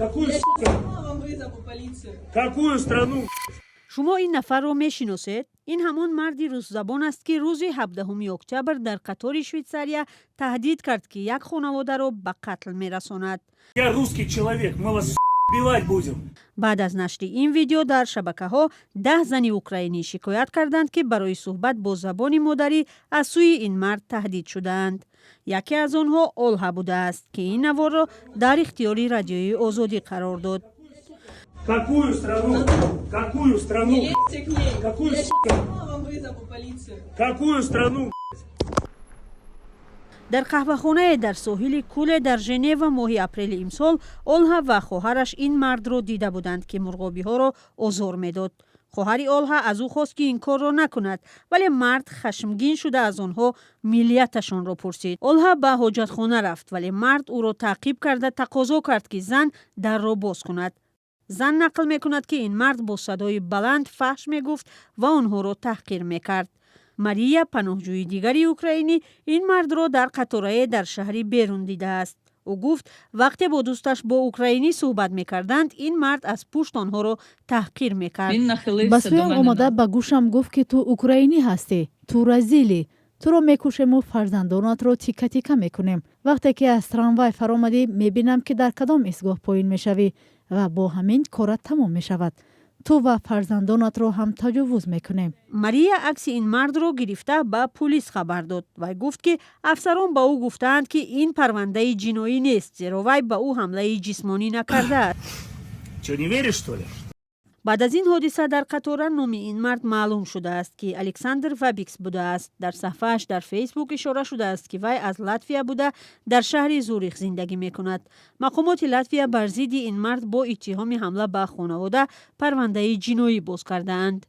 Какую, Я сука? сейчас вам вызову полицию. Какую страну? Шумо ин нафарро мешиносед? Ин ҳамон марди русзабон аст, ки рӯзи 17 октябр дар қатори Швейтсария таҳдид кард, ки як хонаводаро ба қатл мерасонад. Я русский человек, мы вас убивать будем. Баъд аз нашри ин видео дар шабакаҳо, 10 зани украинӣ шикоят карданд, ки барои суҳбат бо забони модарӣ аз сӯи ин мард таҳдид шудаанд. Яке аз онҳо Олҳа будааст, ки ин наворро дар ихтиёри Радиои Озодӣ қарор дод. Какую страну? Какую страну? Не лезьте к ней. Какую, Я сука? сейчас вам вызову полицию. Какую страну? Дар қаҳвахонае дар соҳили кӯле дар Женева моҳи апрели имсол Олҳа ва хоҳараш ин мардро дида буданд, ки мурғобиҳоро озор медод. Хоҳари Олҳа аз ӯ хост, ки ин корро накунад, вале мард хашмгин шуда, аз онҳо миллияташонро пурсид. Олҳа ба ҳоҷатхона рафт, вале мард ӯро таъқиб карда, тақозо кард, ки зан дарро боз кунад. Зан нақл мекунад, ки ин мард бо садои баланд фаҳш мегуфт ва онҳоро таҳқир мекард. Мария, паноҳҷӯи дигари украинӣ, ин мардро дар қаторае дар шаҳри Берн дидааст. Ӯ гуфт, вақте бо дӯсташ бо украинӣ суҳбат мекарданд, ин мард аз пушт онҳоро таҳқир мекард. Він нахилився Ба до сӯям мене омада, на ба гӯшам гуфт, ки ту украинӣ ҳастӣ, ту разилӣ, туро мекушему фарзандонатро тика тика мекунем. Вақте ки аз трамвай фаромадӣ, мебинам, ки дар кадом истгоҳ поин мешавӣ ва бо ҳамин корат тамом мешавад. Ту ва фарзандонатро ҳам таҷовуз мекунем. Мария акси ин мардро гирифта, ба пулис хабар дод. Вай гуфт, ки афсарон ба ӯ гуфтаанд, ки ин парвандаи ҷиноӣ нест, зеро вай ба ӯ ҳамлаи ҷисмонӣ накардааст. Че, не веришь, что ли? Баъд аз ин ҳодиса дар қатора номи ин мард маълум шудааст, ки Александр Вабикс будааст. Дар саҳфааш дар Фейсбук ишора шудааст, ки вай аз Латвия буда, дар шаҳри Зурих зиндагӣ мекунад. Мақомоти Латвия бар зидди ин мард бо иттиҳоми ҳамла ба хонавода парвандаи ҷиноӣ боз кардаанд.